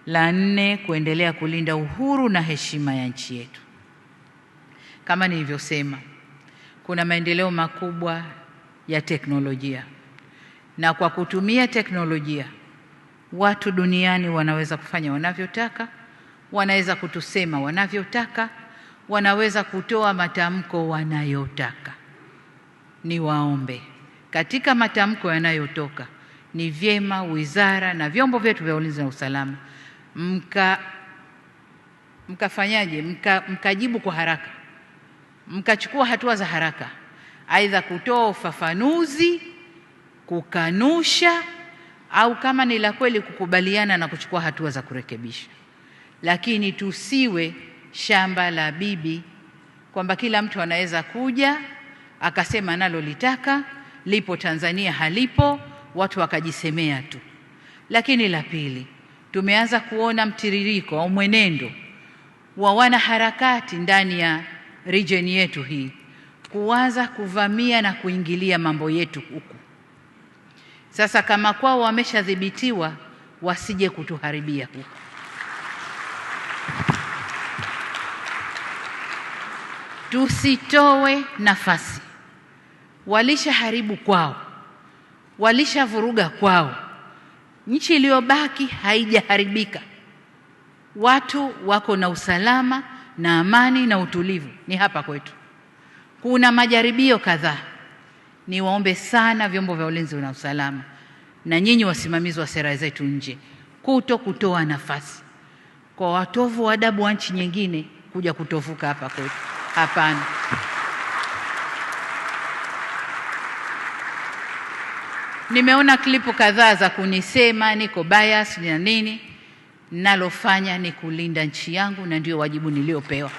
La nne, kuendelea kulinda uhuru na heshima ya nchi yetu. Kama nilivyosema, kuna maendeleo makubwa ya teknolojia, na kwa kutumia teknolojia watu duniani wanaweza kufanya wanavyotaka, wanaweza kutusema wanavyotaka, wanaweza kutoa matamko wanayotaka. Niwaombe, katika matamko yanayotoka, ni vyema wizara na vyombo vyetu vya ulinzi na usalama mkafanyaje, mkajibu kwa haraka, mkachukua hatua za haraka, aidha kutoa ufafanuzi, kukanusha, au kama ni la kweli kukubaliana na kuchukua hatua za kurekebisha. Lakini tusiwe shamba la bibi kwamba kila mtu anaweza kuja akasema nalolitaka, lipo Tanzania halipo, watu wakajisemea tu. Lakini la pili, tumeanza kuona mtiririko au mwenendo wa wanaharakati ndani ya region yetu hii kuanza kuvamia na kuingilia mambo yetu huku. Sasa kama kwao wameshadhibitiwa, wasije kutuharibia huku. Tusitoe nafasi. Walishaharibu kwao, walishavuruga kwao. Nchi iliyobaki haijaharibika, watu wako na usalama na amani na utulivu, ni hapa kwetu. Kuna majaribio kadhaa. Niwaombe sana vyombo vya ulinzi na usalama na nyinyi wasimamizi wa sera zetu nje, kuto kutoa nafasi kwa watovu wa adabu wa nchi nyingine kuja kutovuka hapa kwetu. Hapana. Nimeona klipu kadhaa za kunisema niko bias na nini. Nalofanya ni kulinda nchi yangu na ndio wajibu niliopewa.